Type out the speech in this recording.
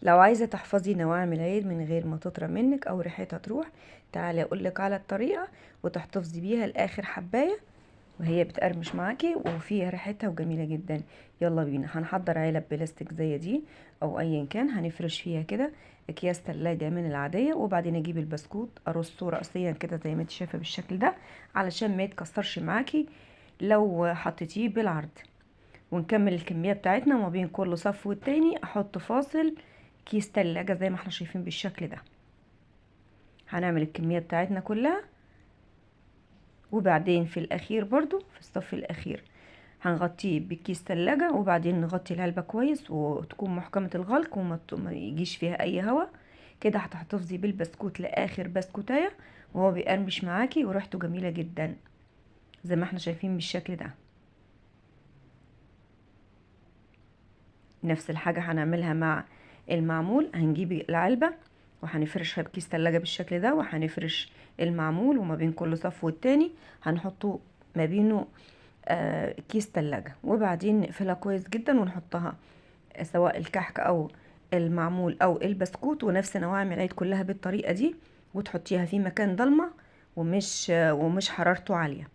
لو عايزة تحفظي نواعم العيد من غير ما تطرى منك او ريحتها تروح، تعالي اقولك على الطريقة وتحتفظي بيها لاخر حباية وهي بتقرمش معاكي وفيها ريحتها وجميلة جدا. يلا بينا. هنحضر علب بلاستيك زي دي او ايا كان، هنفرش فيها كده اكياس تلاجة من العادية، وبعدين اجيب البسكوت ارصه رأسيا كده زي ما انت شايفة بالشكل ده علشان ما يتكسرش معاكي لو حطيتيه بالعرض. ونكمل الكمية بتاعتنا، وما بين كل صف والتاني احط فاصل كيس تلاجة زي ما احنا شايفين بالشكل ده. هنعمل الكمية بتاعتنا كلها، وبعدين في الاخير برضو في الصف الاخير هنغطيه بكيس تلاجة، وبعدين نغطي العلبة كويس وتكون محكمة الغلق وما يجيش فيها اي هواء. كده هتحتفظي بالبسكوت لاخر بسكوتاية وهو بيقرمش معاكي وريحته جميلة جدا زي ما احنا شايفين بالشكل ده. نفس الحاجة هنعملها مع المعمول. هنجيب العلبة وهنفرشها بكيس تلاجة بالشكل ده، وهنفرش المعمول وما بين كل صف والتاني هنحطه ما بينه كيس تلاجة، وبعدين نقفلها كويس جدا ونحطها سواء الكحك او المعمول او البسكوت ونفس نواعم العيد كلها بالطريقة دي، وتحطيها في مكان ضلمة ومش حرارته عالية.